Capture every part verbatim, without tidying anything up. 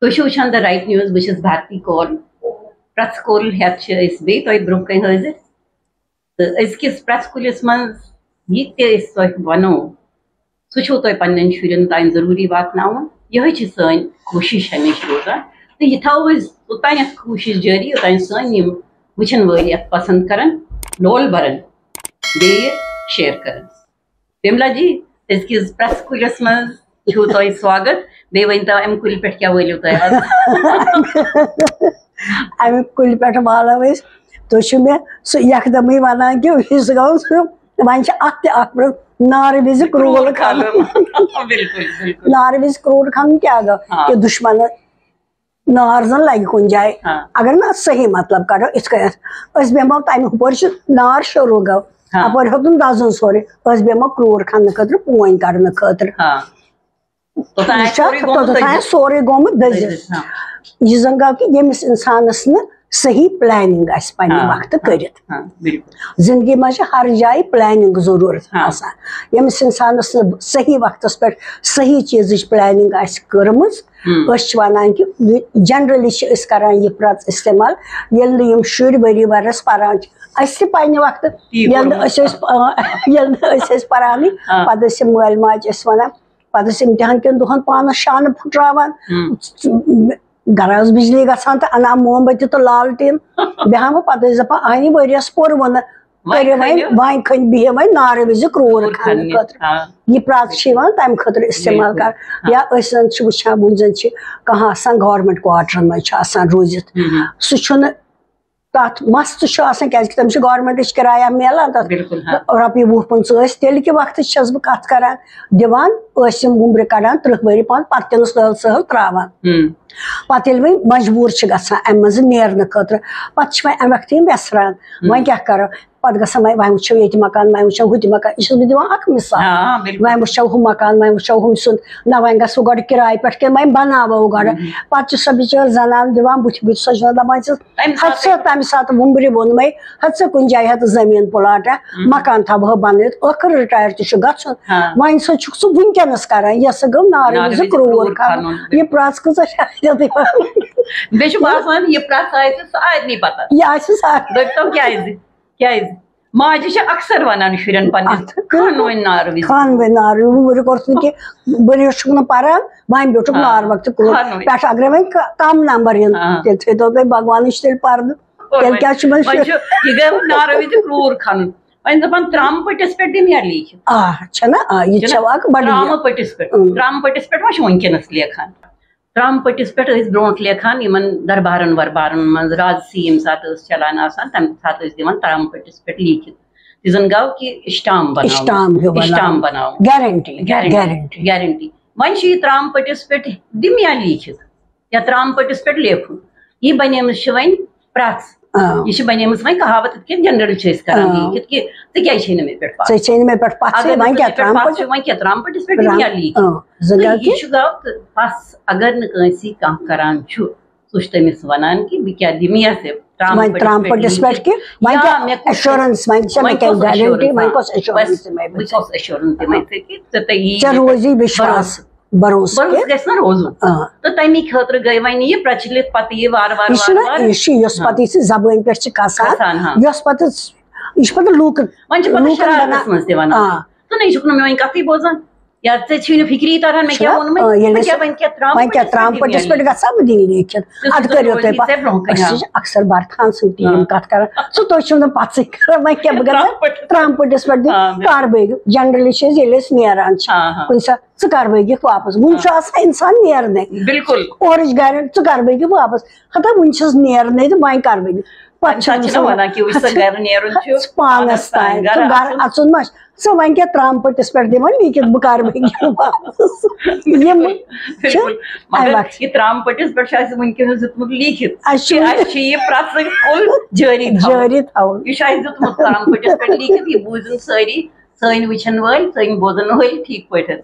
تُہۍ چھِو وٕچھان The Right News، بہٕ چھَس بھارتی کول۔ پرٛٮ۪تھ کول ہٮ۪تھ چھِ أسۍ بیٚیہِ تۄہہِ برٛونٛہہ کَنہِ حٲضِر۔ تہٕ أزکِس پرٛٮ۪تھ کُلِس منٛز یہِ تہِ أسۍ تۄہہِ وَنو، سُہ چھُو تۄہہِ پنٛنٮ۪ن شُرٮ۪ن تام ضروٗری واتناوُن۔ یِہوٚے چھِ سٲنۍ کوٗشِش ہمیشہِ روزان۔ تہٕ یہِ تھاوو أسۍ اوٚتانٮ۪تھ کوٗشِش جٲری، یوٚتانۍ سٲنۍ یِم وٕچھَن وٲلۍ یَتھ پَسنٛد کَرَن، لول بَرَن، بیٚیہِ شیئر کَرَن۔ بِملا جی، أزکِس پرٛٮ۪تھ کُلِس منٛز چھُو تۄہہِ سواگت۔ بیٚیہِ ؤنۍ تو، اَمہِ کُلہِ پٮ۪ٹھ کیٛاہ وٲلِو تۄہہِ آز؟ اَمہِ کُلہِ پٮ۪ٹھ والو أسۍ۔ تُہۍ چھِو مےٚ سُہ یکدمٕے وَنان کہِ یُس گوٚو سُہ، وۄنۍ چھِ اَتھ تہِ اَکھ برٛونٛہہ نارٕ وِزِ کرٛوٗل کھنُن۔ بِلکُل، بِلکُل۔ نارٕ وِزِ کرٛوٗل کھنُن کیٛاہ گوٚو؟ ہاں۔ کہِ دُشمَنَس نار زَن لَگہِ کُنہِ جایہِ۔ ہاں۔ اگر نہٕ صحیح مطلب کَڑو، یِتھ کٔنۍ أسۍ بیٚہمو تَمہِ ہُپٲرۍ چھُ نار شروٗع گوٚو، ہاں۔ اَپٲرۍ ہیوٚتُن دَزُن سورُے، أسۍ بیٚہمو کرٛوٗل کھننہٕ خٲطرٕ، پوٗنۍ کَڑنہٕ خٲطرٕ۔ ہاں۔ توٚتام آسہِ سورُے گوٚمُت توٚتام دٔزِتھ۔ آسہِ سورُے گوٚمُت دٔزِتھ۔ دٔزِتھ، ہاں۔ یہِ زَن گوٚو کہِ ییٚمِس اِنسانَس نہٕ صحیح پلاننگ آسہِ پننہِ ہاں، وقتہٕ ہاں، کٔرِتھ۔ ہاں، بِلکُل۔ زندگی منٛز چھِ ہر جایہِ پلاننگ ضروٗرت ہاں۔ آسان۔ ییٚمِس اِنسانَس نہٕ صحیح وقتَس پٮ۪ٹھ صحیح چیٖزٕچ پلاننگ آسہِ کٔرمٕژ، ہم۔ أسۍ چھِ وَنان کہِ generally چھِ أسۍ کران یہِ پرٛٮ۪ژ استعمال، ییٚلہِ نہٕ یِم شُرۍ ؤری وَرَس پَران چھِ، اَسہِ تہِ پننہِ وقتہٕ تی ییٚلہِ نہٕ کوٚرمُت۔ أسۍ ٲسۍ آ، ییٚلہِ نہٕ أسۍ ٲسۍ پَرانٕے، ہاں۔ پَتہٕ ٲسۍ یِم مٲلۍ ماجہِ ٲسۍ وَنان، پَتہٕ ٲسۍ اِمتِحان کٮ۪ن دۄہَن پانَس شانہٕ پھُٹراوان۔ ہم۔ گرا ٲس بجلی گژھان تہٕ اَنان موم بتی تہٕ لالٹیٖن۔ بیٚہان وۄنۍ پَتہٕ ٲسۍ دَپان، اَہنہِ ؤریَس پوٚر وۄنۍ، وۄنۍ کٔرِو وۄنۍ، کھٔنِو۔ وۄنۍ کھٔنۍ بِہِو وۄنۍ نارٕ وِزِ کرٛوٗر کرٛوٗر کھننہٕ کھننہِ۔ خٲطرٕ۔ ہاں۔ یہِ پرٛٮ۪ژ چھِ یِوان تَمہِ خٲطرٕ استعمال بِلکُل۔ کَرنہٕ۔ ہاں۔ یا أسۍ زَن چھِ وٕچھان، وٕنہِ زَن چھِ کانٛہہ آسان گورمٮ۪نٛٹ کواٹرَن منٛز چھُ آسان روٗزِتھ، ہم۔ سُہ چھُنہٕ تَتھ مَس تہِ چھُ آسان، کیٛازِکہِ تٔمِس چھِ گورمٮ۪نٛٹٕچ کِرایا میلان تَتھ۔ بِلکُل، ہاں۔ رۄپیہِ وُہ پٕنٛژٕہ ٲسۍ، تیٚلہِ کہِ وقتٕچ چھَس بہٕ کَتھ کَران، دِوان ٲسۍ یِم وُمبرِ کَڑان، تٕرٛہ ؤری پانہٕ پَتہٕ تِلہٕ سٲل سٲل ترٛاوان۔ ہم۔ پَتہٕ ییٚلہِ وۄنۍ مجبوٗر چھِ گژھان اَمہِ منٛزٕ نیرنہٕ خٲطرٕ، پَتہٕ چھِ وۄنۍ اَمہِ وقتہٕ یِم وٮ۪سران۔ ہم۔ وۄنۍ کیٛاہ کَرو؟ پَتہٕ گژھان وۄنۍ، وۄنۍ وٕچھو ییٚتہِ مکان، وۄنۍ وٕچھو ہُتہِ مکان۔ یہِ چھَس بہٕ دِوان اَکھ مِثال۔ آ، بِلکُل۔ وۄنۍ وٕچھو ہُہ مکان، وۄنۍ وٕچھو ہُمہِ سُنٛد، نہ وۄنۍ گژھو گۄڈٕ کِراے پٮ۪ٹھ کِنہٕ وۄنۍ بَناوو گۄڈٕ۔ ہم۔ پَتہٕ چھِ سۄ بِچٲر زَنان دِوان بٕتھِ بٕتھِ، سۄ چھِ وَنان، دَپان چھِس، تَمہِ ہَتہٕ سا ساتہٕ تَمہِ ساتہٕ وُمبرِ ووٚنمَے، ہَتہٕ سا کُنہِ جایہِ ہَتہٕ زٔمیٖن پٕلاٹ ہا، ہم۔ مکان تھاوہو بَنٲوِتھ، ٲخٕر رِٹایَر تہِ چھُ گژھُن۔ ہاں۔ وۄنۍ سا چھُکھ ژٕ وٕنکیٚنَس کَران، یہِ ہسا گوٚو نارٕ نارٕ وِزِ وِزِ کرٛوٗر کرٛوٗر کھنُن۔ کھنُن۔ یہِ پرٛٮ۪ژ کۭژاہ چھِ اَتھ دِوان؟ بیٚیہِ چھُ باسان، یہِ پرٛٮ۪ژ آسہِ سارنٕے پَتہ۔ یہِ آسہِ سا دٔپۍتو کیٛازِ؟ کیٛازِ؟ ماجہِ چھِ اکثر وَنان شُرٮ۪ن پَنٕنٮ۪ن، اَتھ کٔرِو۔ "کھَن وۄنۍ نارٕ وِزِ۔" کھَن وۄنۍ نارٕ، وُمبرِ کوٚرُتھ نہٕ کینٛہہ، ؤرِیَس چھُکھ نہٕ پَران، وۄنۍ بیوٗٹھُکھ آ۔ نارٕ وقتہٕ کرٛوٗر۔ کھَن وۄنۍ۔ پٮ۪ٹھٕ اگرے وۄنۍ ک-، کَم نمبر یِن، آ۔ تیٚلہِ تھٲیتو تُہۍ بھگوانٕچ تیٚلہِ پَردٕ۔ تیٚلہِ کیٛاہ چھُ وۄنۍ وۄنۍ چھُ، یہِ گٔیو نارٕ وِزِ کرٛوٗر کھَنُن۔ وۄنۍ دَپان ترٛامہٕ پٔٹِس پٮ۪ٹھ دِم یا لیٖکھِتھ۔ آ، چھَنہ؟ آ، یہِ تہِ چھَنہ؟ چھَو اَکھ بَڑٕ یہِ۔ ترٛامہٕ پٔٹِس پٮ۪ٹھ، اۭں۔ ترٛامہٕ پٔٹِس پٮ۪ٹھ ما چھُ وٕنکیٚنَس لیکھان؟ ترٛامہٕ پٔٹِس پٮ۪ٹھ ٲسۍ برونٛٹھ لیکھان یِمَن دربارَن وربارَن منٛز، رازسی ییٚمہِ ساتہٕ ٲس چَلان آسان، تَمہِ ساتہٕ ٲسۍ دِوان ترٛامہٕ پٔٹِس پٮ۪ٹھ لیٖکھِتھ۔ تہِ زَن گوٚو کہِ اِسٹام بَناوُن۔ اِسٹام ہیوٗ بَناوُن۔ اِسٹام بَناوُن۔ گارنٹی۔ گارنٹی۔ گارنٹی۔ گارنٹی۔ وۄنۍ چھِ یہِ ترٛامہٕ پٔٹِس پٮ۪ٹھ دِم یا لیٖکھِتھ، یا ترٛامہٕ پٔٹِس پٮ۪ٹھ لیکھُن۔ یہِ بَنیمٕژ چھِ وۄنۍ پرٛٮ۪ژ۔ آ۔ یہِ چھِ بَنیمٕژ وۄنۍ کہاوت، یِتھ کٔنۍ جنرل چھِ أسۍ کران آ۔ لیٖکھِتھ کہِ ژٕ کیٛازِ چھے نہٕ مےٚ پٮ۪ٹھ پَژھ؟ ژےٚ چھے نہٕ مےٚ پٮ۪ٹھ پَژھ، اگر نہٕ وۄنۍ ژٕ کیٛاہ مےٚ پٮ۪ٹھ ترٛامہٕ پَژھ پٔٹِس؟ چھُ، وۄنۍ کیٛاہ ترٛامہٕ پٔٹِس پٮ۪ٹھ دِم یا لیٖکھِتھ؟ آ، زٕ تہٕ گوٚو یہِ کہِ؟ چھُ گوٚو تہٕ پَژھ اگر نہٕ کٲنٛسہِ کانٛہہ کران چھُ، سُہ چھُ تٔمِس وَنان کہِ بہٕ کیٛاہ دِمہٕ یَس یہِ ترٛامہٕ وۄنۍ ترٛامہٕ پٔٹِس پٮ۪ٹھ کہِ وۄنۍ یا کیٛاہ مےٚ کُس assurance، وۄنۍ چھےٚ مےٚ وۄنۍ کیٛاہ کۄس گارنٹی، assurance؟ وۄنۍ آ، کۄس assurance بس، دِمے بہٕ بہٕ ژےٚ؟ کۄس assurance دِمے ژےٚ کہِ ژےٚ تہِ یی ژےٚ یہِ روزی پٮ۪ٹھ وِشواس، بھروسہٕ؟ بھروسہٕ کہِ؟ بھروسہٕ گژھِ نہ روزُن۔ آ۔ تہٕ تَمی خٲطرٕ گٔے وۄنۍ یہِ پرٛچلِت پَتہٕ یہِ وارٕ وارٕ، یہِ چھُنہ، وارٕ وارٕ۔ یہِ چھُ یۄس ہاں۔ پَتہٕ یہِ چھِ زبٲنۍ پٮ۪ٹھ چھِ کھسان، کھسان، ہاں۔ یۄس پَتہٕ، یہِ چھِ پَتہٕ لوٗکَن، وۄنۍ چھِ پَتہٕ لوٗکَن شرارتَس بَنان۔ منٛز تہِ وَنان۔ آ۔ ژٕ نَے چھُکھ نہٕ میٛٲنۍ کَتھٕے بوزان۔ یا ژےٚ چھُے نہٕ فِکری تَران مےٚ کیٛاہ چھُنہ؟ ووٚنمُت۔ آ، ییٚلہِ ژٕ أسۍ کیٛاہ وۄنۍ کیٛاہ ترٛامہٕ وۄنۍ کیٛاہ پٔٹِس ترٛامہٕ پٮ۪ٹھ پٔٹِس دِم پٮ۪ٹھ یا گژھان، بہٕ دِمہٕ لیٖکھِتھ۔ ژٕ اَدٕ چھُکھ کٔرِو روزی تُہۍ پَتہٕ۔ ژےٚ برونٛہہ کَنہِ أسۍ آسان۔ چھِ اَکثر بَرتھان سۭتۍ تہِ یِم آ۔ کَتھ کَران۔ ژٕ تُہۍ چھِو نہٕ پَتہٕ سۭتۍ کَران، وۄنۍ کیٛاہ بہٕ گژھٕ؟ آ، بِلکُل۔ ترٛامہٕ پٔٹِس پٮ۪ٹھ دِم۔ آ، بِلکُل۔ کَر بہٕ یہِ؟ ییٚلہِ أسۍ نیران چھِ۔ آ، ہاں۔ کُنہِ ساتہٕ ژٕ کَر بہٕ یہِ واپَس؟ وُنہِ چھُ آسان اِنسان نیرنٕے۔ بِلکُل۔ اورٕچ گارنٹی، ژٕ کَر بہٕ یہِ واپَس؟ ہَتا وُنہِ چھَس نیرنٕے تہٕ وۄنۍ کَر بہٕ یہِ؟ پَتہٕ تَمہِ ساتہٕ چھِنہ وَنان، وَنان کہِ وٕچھ سا، گَرٕ نیرُن چھُ ژٕ پانَس تام، گَرٕ ژٕ گَرٕ اَژُن۔ اَژُن ما چھُ؟ ژٕ وۄنۍ کیٛاہ ترٛامہٕ پٔٹِس پٮ۪ٹھ دِوان لیٖکھِتھ، بہٕ کَر وۄنۍ یہِ واپَس؟ یِم بِلکُل، چھِ بِلکُل۔ مگر اَمہِ وقتہٕ۔ یہِ ترٛامہٕ پٔٹِس پٮ۪ٹھ چھُ اَسہِ وٕنکیٚنَس دیُتمُت لیٖکھِتھ اَسہِ چھُ کہِ وٕنہِ اَسہِ چھِ یہِ پرٛٮ۪ژٕے کُل جٲری تھاوُن۔ جٲری تھاوُن۔ یہِ چھُ اَسہِ دیُتمُت ترٛامہٕ پٔٹِس پٮ۪ٹھ لیٖکھِتھ، یہِ بوٗزِن سٲری، سٲنۍ وٕچھَن وٲلۍ، سٲنۍ بوزَن وٲلۍ ٹھیٖک پٲٹھۍ۔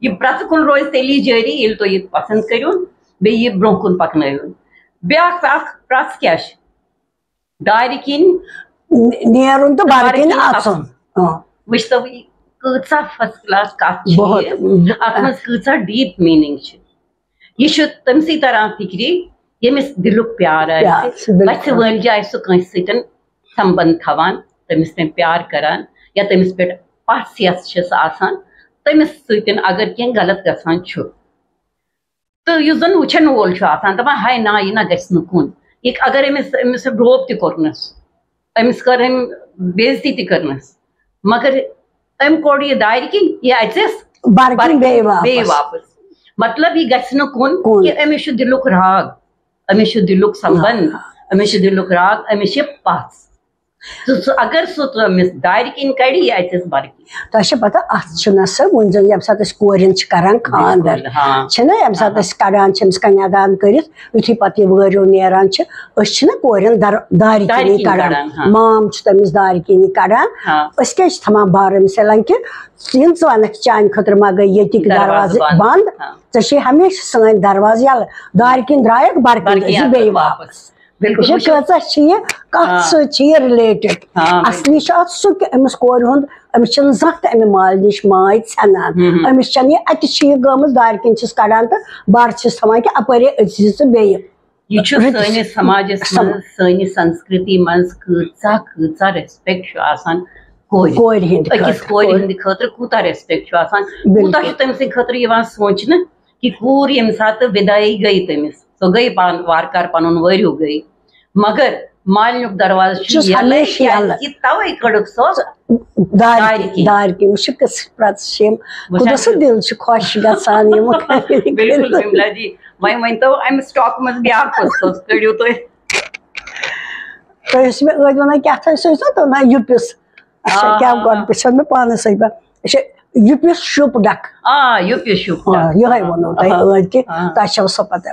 یہِ پرٛٮ۪ژٕ کُل روزِ تیٚلی جٲری، ییٚلہِ تُہۍ یہِ پَسنٛد کٔرِو، بیٚیہِ یہِ برٛونٛہہ کُن پَکنٲیِو۔ بیٛاکھ اَکھ پرٛٮ۪ژ کیٛاہ چھِ؟ دارِ کِنۍ نیرُن تہٕ بَرٕ کِنۍ بَرٕ کِنۍ اَژُن۔ آ۔ وٕچھتو، یہِ کۭژاہ first class کَتھ چھِ بہت۔ یہِ۔ اَتھ منٛز کۭژاہ deep meaning چھِ۔ یہِ چھُ تٔمسٕے تران فِکرِ، ییٚمِس دِلُک پیار آسہِ، پیار چھُ، بِلکُل۔ وَژھِ وٲلۍ جایہِ سُہ کٲنٛسہِ سۭتۍ سمبند تھاوان، تٔمِس تٔمۍ پیار کران یا تٔمِس پٮ۪ٹھ پژھ یژھ چھس آسان، تٔمِس سۭتۍ اگر کینٛہہ غلط گژھان چھُ، تہٕ یُس زن وٕچھن وول چھُ آسان، دپان، "ہاے نا، یہِ نہ گژھِ نہٕ کُن، یہِ اگر أمِس، أمِس روب تہِ کوٚرنس، أمِس کٔر أمۍ بے عزتی تہِ کٔرنس، مگر أمۍ کوٚڑ یہِ دارِ کِنۍ، یہِ اَژٮ۪س بَرٕ کِنۍ بَرٕ بیٚیہِ کِنۍ بیٚیہِ واپس۔ واپس۔" مطلب، یہِ گژھِ نہٕ کُن کُن۔ کہِ أمِس چھُ دِلُک راگ، أمِس چھُ دِلُک سمبند، آ۔ أمِس چھُ دِلُک راگ، أمِس چھِ پژھ۔ تہٕ سُہ، اگر سُہ تہٕ أمِس دارِ کِنۍ کَڑِ، یہِ اَژٮ۪س بَرٕ کِنۍ۔ تۄہہِ چھا پتہ، اَتھ چھُنہ سُہ وۄنۍ زَن ییٚمہِ ساتہٕ أسۍ کورٮ۪ن چھِ کران خانٛدر، بِلکُل، ہاں۔ چھِنہ ییٚمہِ ساتہٕ ہاں۔ أسۍ کَڑان چھِ أمِس کنیادان کٔرِتھ، یُتھُے پتہٕ یہِ وٲرِو نیران چھِ، أسۍ چھِنہ کورٮ۪ن در-، دارِ دارِ کِنی کِنۍ کَڑان۔ کَڑان، ہاں۔ مام چھُ تٔمِس دارِ کِنی کَڑان۔ ہاں۔ أسۍ کیٛازِ چھِ تھاوان بار أمِس یَلہٕ؟ کہِ یِم ژٕ وَنَکھ چانہِ خٲطرٕ ما گٔے ییٚتِکۍ دروازٕ دروازٕ بنٛد۔ بنٛد، ہاں۔ ژےٚ چھے ہمیشہِ سٲنۍ دروازٕ یَلہٕ، دارِ کِنۍ درٛایَکھ، بَرٕ کِنۍ بَرٕ کِنۍ ٲسۍ زِ بیٚیہِ بیٚیہِ واپَس۔ واپَس۔ بِلکُل، یہِ وٕچھِو۔ کۭژاہ چھِ یہِ کَتھ ہاں۔ سۭتۍ چھِ یہِ related۔ ہاں، اَصلی بِلکُل۔ چھُ اَتھ سُہ کہِ أمِس کورِ ہُنٛد، أمِس چھِنہٕ زانٛہہ تہِ اَمہِ مالہِ نِش ماے ژھٮ۪نان۔ ہُم، ہُم۔ أمِس چھَنہٕ یہِ اَتہِ چھِ یہِ گٔمٕژ دارِ کِنۍ چھِس کَڑان تہٕ بَرٕ چھِس تھاوان کہِ اَپٲرے أژۍ زِ ژٕ بیٚیہِ۔ یہِ چھُ رٕژ سٲنِس سماجس سم-، منٛز، سٲنِس سنسکرتی منٛز کۭژاہ، کۭژاہ respect چھُ آسان کورِ۔ کورِ ہِنٛدِ أکِس خٲطرٕ۔ کورِ ہِنٛدِ خٲطرٕ کوٗتاہ respect چھُ آسان، بِلکُل۔ کوٗتاہ چھُ تٔمۍ سٕنٛدِ خٲطرٕ یِوان سونٛچنہٕ کہِ کوٗر ییٚمہِ ساتہٕ وِدٲیی گٔے تٔمِس، سۄ گٔے پان-، وارٕ کارٕ پنُن وٲرِو گٔے، مگر مالنیُک دروازٕ چھُ چھُس یَلَے، ہمیشہِ یَلہٕ۔ کیٛازِ کہِ تَوَے کٔڑٕکھ سۄ دارِ دارِ کِنۍ، کِنۍ۔ دارِ کِنۍ۔ وٕچھِو کِژھ پرٛٮ۪ژھ چھِ یِم۔ وٕچھان خۄدا سُنٛد چھِ۔ دِل چھُ خۄش گژھان یِمو کامٮ۪ن بِلکُل، کٔرِتھ۔ بِملا جی۔ وۄنۍ ؤنۍ تو، اَمہِ stock منٛز بیٛاکھ کُس کُس کٔڑِو تُہۍ؟ تۄہہِ ٲسِو مےٚ ٲدۍ وَنان، کیٛاہ تھٲے سُہ ٲسۍ نا تُہۍ وَنان یُپِس؟ اچھا، آ، کیٛاہ آ، گۄڈٕ آ۔ پِرٛژھو مےٚ پانَس سۭتۍ پَتہٕ؟ اچھا، یُپِس شُپ ڈَکھ۔ آ، یُپِس شُپ آ، ڈَکھ۔ یِہوٚے ووٚنوُ تۄہہِ آ، ٲدۍ کہِ آ۔ تۄہہِ چھَو سۄ پَتہ۔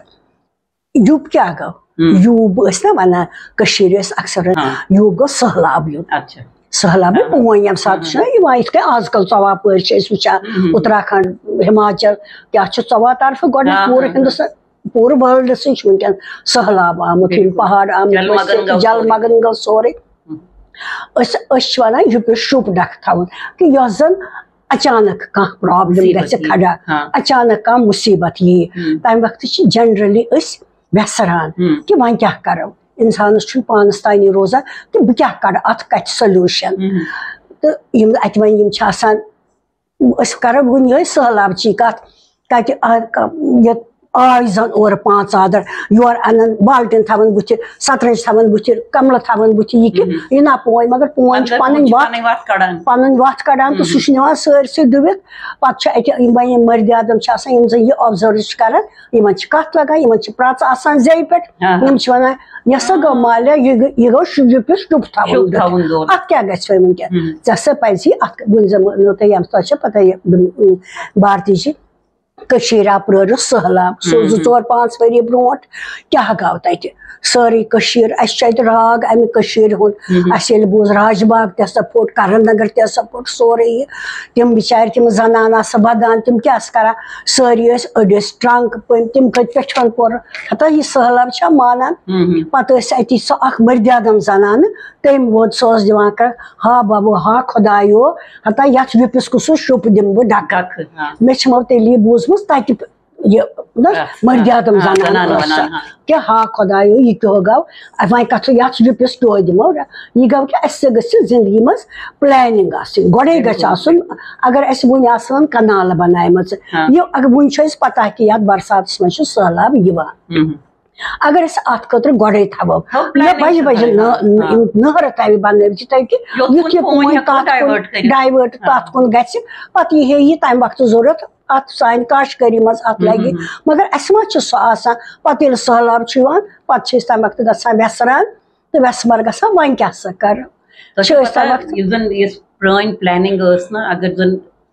یوٗب کیٛاہ گوٚو؟ ہم۔ یوٗب ٲسۍ نا وَنان، کٔشیٖرِ ٲسۍ اکثر ہاں۔ یوٗب گوٚو سٔہلاب یُن۔ اچھا۔ سٔہلاب ہاں۔ پوٗنۍ ییٚمہِ ساتہٕ ہاں۔ چھُنہ یِوان، یِتھ کٔنۍ آز کل ژۄوَہ پٲرۍ چھِ أسۍ وٕچھان، ہم۔ اُتراکھنڈ، ہماچل، کیٛاہ چھُ ژۄوَہ طرفہٕ گۄڈٕنٮ۪تھ ہاں، پوٗرٕ ہاں، ہندوستان، پوٗرٕ world سٕے چھُ وٕنکیٚن سٔہلاب آمُت، یِم بِلکُل۔ پہاڑ آمٕتۍ جل مٔسِتھ، مگن گوٚو جل سورُے۔ مگن گوٚو سورُے۔ ہم۔ أسۍ، أسۍ چھِ وَنان یہِ پیوٚو شُپ ڈَکھ تھاوُن، کہِ یۄس زَن اچانک کانٛہہ problem مُصیٖبت گژھِ یی۔ کھڑا، ہاں۔ اچانک کانٛہہ مُصیٖبت یی، ہم۔ تَمہِ وقتہٕ چھِ generally أسۍ وٮ۪سران ہم۔ کہِ وۄنۍ کیٛاہ کَرو؟ اِنسانَس چھُنہٕ پانَس تانی روزان کہِ بہٕ کیٛاہ کَڑٕ اَتھ کَتھِ solution۔ ہم۔ تہٕ یِم اَتہِ وۄنۍ یِم چھِ آسان، أسۍ کَرو وٕنہِ یِہوٚے سٔہلابچی کَتھ، کَتہِ آ-، یہِ آے زَن اورٕ پانٛژھ آدر، یورٕ اَنان بالٹیٖن تھاوان بٕتھِ، سَترَنٛج تھاوان بٕتھِ، کَملہٕ تھاوان بٕتھِ، یہِ کہِ مم۔ یہِ نہ پوے، مگر پوے چھُ اَندَر پَنٕنۍ کُن چھِ وَتھ، پَنٕنۍ وَتھ کَڑان۔ پَنٕنۍ وَتھ کَڑان تہٕ سُہ مم۔ چھُ نِوان سٲرسٕے ڈُبِتھ۔ پَتہٕ چھُ اَتہِ یِم وۄنۍ یِم مٔردِ آدم چھِ آسان، یِم زَن یہِ observe چھِ کَران، یِمَن چھِ کَتھ لَگان، یِمَن چھِ پرٛژھ آسان زیٚیہِ پٮ۪ٹھ۔ آ۔ یِم چھِ وَنان، "یہِ ہسا گوٚو مالیہ، یہِ گٔے، یہِ گوٚو شُ-، یہِ پیوٚو شُپ تھاوُن شُپ دیُت۔ تھاوُن دیُت۔ اَتھ کیٛاہ گژھِ وۄنۍ وٕنکیٚن؟" ہم۔ ژےٚ ہسا پَزِ اَتھ وٕنۍ زَن ووٚنوُ تۄہہِ، ییٚمہِ تۄہہِ چھےٚ پَتہ یہِ، بم، بھارتی جی، کٔشیٖرِ آو پرٛٲرِتھ سٔہلاب۔ سُہ ہم، زٕ ہم۔ ژور پانٛژھ ؤری برونٛٹھ کیٛاہ گوٚو تَتہِ؟ سٲرٕے کٔشیٖر، اَسہِ چھُ اَتہِ راگ اَمہِ کٔشیٖرِ ہُنٛد۔ ہم، ہم۔ اَسہِ ییٚلہِ بوٗز راج باغ تہِ ہسا پھوٚٹ، کرن نگر تہِ ہسا پھوٚٹ، سورُے یہِ۔ تِم بِچارِ، تِم زنانہٕ آسہٕ وَدان، تِم کیٛاہ آسہٕ کران؟ سٲری ٲسۍ أڑۍ ٲسۍ trunk پٔتۍ، تِم کھٔتۍ پٮ۪ٹھٕ کھۄن پورٕ۔ ہتا یہِ سہلاب چھا مانان؟ ہم، ہم۔ پتہٕ ٲسۍ اَتی سۄ اکھ مٔردِ آدم زنانہٕ، تٔمۍ ووٚن، سۄ ٲس دِوان کر، "ہا ببو، ہا خۄدایو، ہتا یتھ یُپِس کُس شُپ دِمہٕ بہٕ ڈکہٕ؟" ڈکہٕ، ہاں۔ مےٚ چھِ مو تیٚلی بوٗزمٕژ تتہِ یہِ، نہ، اچھا، مرد اعظم ہاں، زنان زنان ٲس ونان، سۄ۔ ہاں۔ کہِ ہا خۄدایو، یہِ کیٛاہ گوٚو؟ وۄنۍ کتھ یتھ یُپِس کیٛاہ دِمو؟ یہِ گوٚو کہِ اسہِ گٔژھ زندگی منٛز planning آسٕنۍ۔ گۄڈے گژھِ بِلکُل۔ آسُن، اگر اسہِ وُنہِ آسہٕ ہن کنالہٕ بنایمژٕ، ہاں۔ یہِ اگر وُنہِ چھُ اسہِ پتہ کہِ یتھ برساتس منٛز چھُ سہلاب یِوان۔ ہم۔ اگر أسۍ اتھ خٲطرٕ گۄڈے تھاوو، ہاو نہ planning بجہِ چھِ بجہِ تھاوٕنۍ۔ نہ-، ہاں۔ نہرٕ تھاوِ بنٲوِتھ تاکہِ یُتھ یُتھ کُن یہِ پوٗنۍ پوٗنۍ ہٮ۪کو تتھ کُن divert کٔرِتھ۔ Divert ہاں۔ تتھ کُن گژھِ، پتہٕ یی ہے یہِ تمہِ وقتہٕ ضروٗرت۔ اتھ سانہِ کاشگٔری منٛز اتھ ہم، لگہِ۔ ہم، ہم۔ مگر اسہِ ما چھُ سُہ آسان؟ پتہٕ ییٚلہِ سہلاب چھُ یِوان، پتہٕ چھِ أسۍ تمہِ وقتہٕ گژھان ویسران تہٕ ویسمر گژھان، وۄنۍ کیٛاہ سا کرو؟ تۄہہِ چھِ چھُو أسۍ تمہِ پتہ، وقتہٕ یُس زن یُس پرٛٲنۍ planning ٲس نہ، اگر زن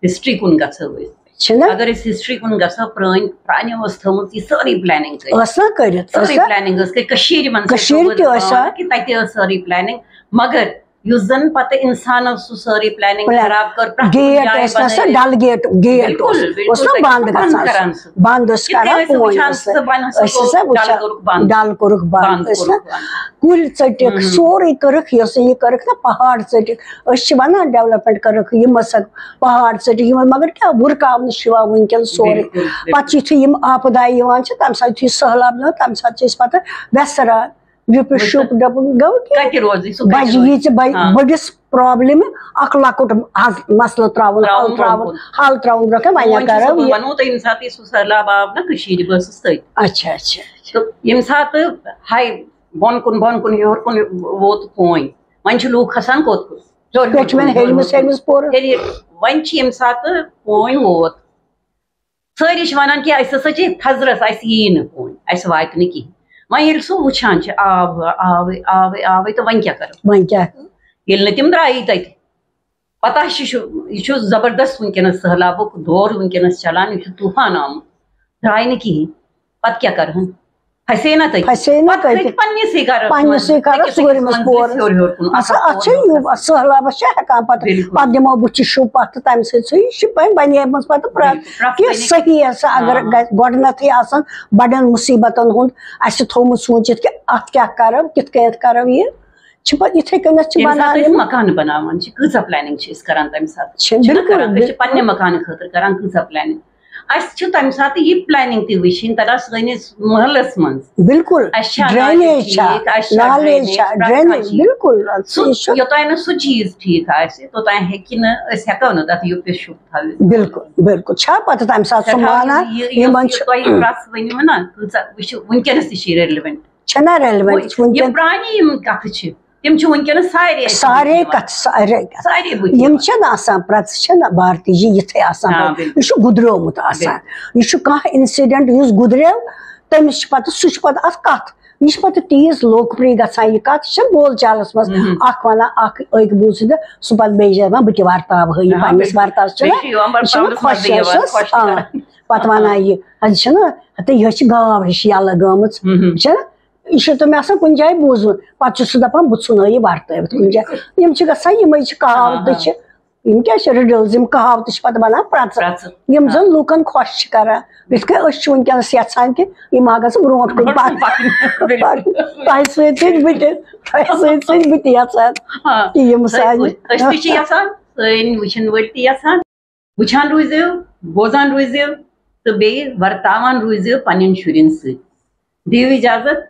history کُن گژھو أسۍ، چھِنہ؟ اگر أسۍ history کُن گژھو، پرٛٲنۍ، پرٛانیو ٲس تھٲومٕژ یہِ سٲرٕے planning کٔرِتھ۔ ٲس نہ کٔرِتھ، ٲس سٲرٕے نہ؟ Planning ٲس کٔرِتھ۔ کٔشیٖرِ منٛز کٔشیٖرِ تہِ ٲس سۄ۔ کہِ تتہِ ٲس سٲرٕے planning، مگر یُس زن پتہٕ انسانو سُہ سٲرٕے planning plan-، خراب کٔر، پرٛٮ۪تھ کُنہِ gate جایہِ ٲسۍ نہ سۄ بنٲوِتھ۔ ڈل gate، gate بِلکُل، اوس، بِلکُل، اوس نہ تَتہِ بنٛد بنٛد گژھان۔ کران سُہ۔ بنٛد ٲسۍ یِتھ کٔنۍ کران، ٲسۍ پوٗنۍ وٕچھان ٲسۍ۔ سُہ بنان، سُہ أسۍ گوٚو ہسا ڈل وٕچھان، کوٚرُکھ بنٛد۔ ڈل کوٚرُکھ بنٛد، بنٛد ٲسۍ نہ؟ کوٚرُکھ بنٛد۔ کُلۍ ژٔٹِکھ، مہم۔ سورُے کٔرٕکھ، یۄس یہِ کٔرٕکھ نا پہاڑ ژٔٹِکھ۔ أسۍ چھِ وَنان ڈیولپمنٹ کٔرٕکھ، یِم ہسا پہاڑ ژٔٹِکھ، یِمن، مگر کیٛاہ وُرکاونہٕ چھُ یِوان وٕنکیٚن سورُے۔ بِلکُل، بِلکُل۔ پَتہٕ یُتھُے یِم آپدٕ آیہِ یِوان چھِ، تَمہِ ساتہٕ یُتھُے سٔہلاب یِوان، تَمہِ ساتہٕ چھِ أسۍ پَتہٕ وٮ۪سران، یُپُس وٕچھ، شُپ ڈَبُن گوٚو کہِ کَتہِ روزِ سُہ، کَتہِ بَجہِ روزِ؟ ییٖژٕ بَجہِ ہاں۔ بٔڑِس پرابلم اکھ لۄکُٹ حل، مسلہٕ تراوُن، حل تراوُن تراوُن، برونٛہہ کُن۔ حل تراوُن برونٛہہ کُن، وۄنۍ وۄنۍ چھُ کیٛاہ سُہ کرو بہٕ یہِ؟ وَنو تۄہہِ، ییٚمہِ ساتہٕ یہِ سُہ سہلاب آو نا کٔشیٖرِ، بہٕ ٲسٕس تٔتۍ۔ اچھا، اچھا، اچھا۔ تہٕ ییٚمہِ ساتہٕ ہاے بۄن کُن، بۄن کُن، ہیوٚر کُن ووت پونۍ، وۄنۍ چھِ لوٗکھ کھسان کوٚت کوٚت؟ ہیوٚر ہیوٚر پٮ۪ٹھ کُن، وۄنۍ ہیوٚر ہیٚرمِس، ہیوٚر کُن۔ ہیٚرمِس پورٕ۔ ہیٚرِ، وۄنۍ چھِ ییٚمہِ ساتہٕ پونۍ ووت، سٲری چھِ وَنان کہِ اَسہِ ہسا چھِ تھزرَس، اَسہِ یی نہٕ پونۍ، اَسہِ واتہِ نہٕ کِہیٖنۍ۔ وۄنۍ ییٚلہِ سُہ وٕچھان چھِ، آب آوٕے، آوٕے، آوٕے، تہٕ وۄنۍ کیٛاہ کَرو؟ وۄنۍ کیٛاہ؟ ییٚلہِ نہٕ تِم درٛایی تَتہِ، پَتہ چھِ، چھُ، یہِ چھُ زبردست وٕنکیٚنَس سٔہلابُک دور وٕنکیٚنَس چَلان، یہِ چھُ طوٗفان آمُت، درٛاے نہٕ کِہیٖنۍ، پَتہٕ کیٛاہ کَرٕہَن؟ پھسے نہ تٔتی۔ پھسے نہ پَتہٕ تٔتی۔ کھٔتۍ پننِسٕے گَرَس پننِسٕے منٛز، گَرَس أکِس أکِس ژوٗرِمِس منٛزٕ پورَس۔ پھیورِ ہیوٚر کُن، اَصٕل اَکھ اَکھ اَتھ چھِ پورٕ یہِ گژھان۔ سٔہلابَس چھِ ہٮ۪کان پَتہٕ، بِلکُل۔ پَتہٕ دِمو بٕتھِ شُپ اَتھ تہٕ تَمہِ سۭتۍ سُہ یہِ چھِ وۄنۍ بَنے-، بَنیمٕژ پَتہٕ پرٛ-، بِلکُل۔ پرٛٮ۪تھ کینٛہہ کُنہِ صحیح ہسا اگر ہاں۔ گژھِ، گۄڈٕنٮ۪تھٕے آسان بَڑٮ۪ن مُصیٖبتَن ہُنٛد اَسہِ تھوٚومُت سوٗنٛچِتھ کہِ اَتھ کیٛاہ کَرو، کِتھ کٔنٮ۪تھ کَرو یہِ، چھِ پَتہٕ یِتھَے کٔنٮ۪تھ چھِ ییٚمہِ ساتہٕ بَنان أسۍ یِم۔ مکانہٕ بَناوان چھِ، کۭژاہ planning چھِ أسۍ کَران تَمہِ ساتہٕ؟ چھِ، چھِنہ بِلکُل، کَران؟ أسۍ چھِ بِلکُل۔ پنٛنہِ مکانہٕ خٲطرٕ کَران کۭژاہ planning؟ اَسہِ چھِ تَمہِ ساتہٕ یہِ planning تہِ وٕچھِنۍ، تَتھ آسہِ سٲنِس محلَس منٛز۔ بِلکُل۔ اَسہِ چھا نالہِ drainage چھا؟ ٹھیٖک، اَسہِ چھا نالہِ drainage، چھا؟ پرٛٮ۪تھ کانٛہہ drainage، چیٖز۔ بِلکُل۔ سُہ، یہِ چھُ یوٚتام نہٕ سُہ چیٖز ٹھیٖک آسہِ، توٚتام ہیٚکہِ نہٕ، أسۍ ہٮ۪کو نہٕ تَتھ یُپِس شُپ تھٲوِتھ۔ بِلکُل، بِلکُل۔ چھا پَتہٕ تَمہِ ساتہٕ سُہ سٮ۪ٹھاہ مانان؟ یہِ، یہِ، یِمَن یُس چھُ یہِ تۄہہِ پرٛٮ۪س ؤنِو نا، کۭژاہ، یہِ چھُ وٕنکیٚنَس تہِ چھِ relevant۔ چھَنہ relevant؟ وۄنۍ یِم وٕنکیٚن پرٛانہِ یِم کَتھٕ چھِ، تِم چھِ وٕنکیٚنَس سارے اَسہِ سارے وٕنکیٚنَس۔ کَتھٕ، سارے کَتھٕ۔ سارے بٕتھِ یِم یِوان۔ چھِنہٕ آسان، پرٛٮ۪س چھِنہٕ بھارتی جی یِتھَے آسان آ، پَتہٕ۔ بِلکُل۔ یہِ چھُ گُدریومُت آسان۔ بِلکُل۔ یہِ چھُ کانٛہہ incident یُس گُدریو، تٔمِس چھِ پَتہٕ، سُہ چھُ پَتہٕ اَتھ کَتھ، یہِ چھِ پَتہٕ تیٖژ لوکپرٛیہِ گژھان یہِ کَتھ، یہِ چھِ بول چالَس منٛز مہم۔ اَکھ وَنان، اَکھ أکۍ بوٗزِتھ تہٕ سُہ پَتہٕ بیٚیہِ چھِ دَپان، "بہٕ تہِ وَرتاوہَے یہِ آ، پنٛنِس بِلکُل۔ وَرتاوَس"، چھُنہ؟ بیٚیہِ چھُ یِوان پَتہٕ یہِ چھُنہ پانَس خۄش منٛزٕے یِوان، آسان، خۄش آ، کَران۔ پَتہٕ وَنان یہِ، اَتہِ چھِنہ، ہَتہٕ یِہوٚے چھِ گاو ہِش یَلہٕ گٔمٕژ، مہم۔ چھِنہ؟ یہِ چھُ تۄہہِ مےٚ آسان کُنہِ جایہِ بوٗزمُت، پَتہٕ چھُ سُہ دَپان، "بہٕ ژھُنہٕ یہِ وَرتٲوِتھ کُنہِ جایہِ"۔ یِم چھِ گژھان یِمَے چھِ کَہاوتہٕ آ، آ۔ چھِ، یِم کیٛاہ چھِ riddles، یِم کَہاوتہٕ چھِ پَتہٕ بَنان پرٛٮ۪ژٕ، پرٛٮ۪ژٕ۔ یِم زَن لوٗکَن خۄش چھِ کَران۔ یِتھ کٔنۍ أسۍ چھِ وٕنکیٚنَس یَژھان کہِ یِم ما گژھن برونٛٹھ کُن برونٛٹھ کُن پَکٕنۍ۔ پَکٕنۍ۔ بِلکُل۔ تۄہہِ سۭتۍ سۭتۍ بہٕ تہِ، تۄہہِ سۭتۍ سۭتۍ بہٕ تہِ یَژھان آ۔ کہِ یِم سٲنۍ سانہِ أسۍ تہِ چھِ یَژھان، سٲنۍ وٕچھَن وٲلۍ تہِ یَژھان۔ وٕچھان روٗزِو، بوزان روٗزِو تہٕ بیٚیہِ ورتاوان روٗزِو پنٛنٮ۪ن شُرٮ۪ن سۭتۍ۔ دِیِو اِجازت،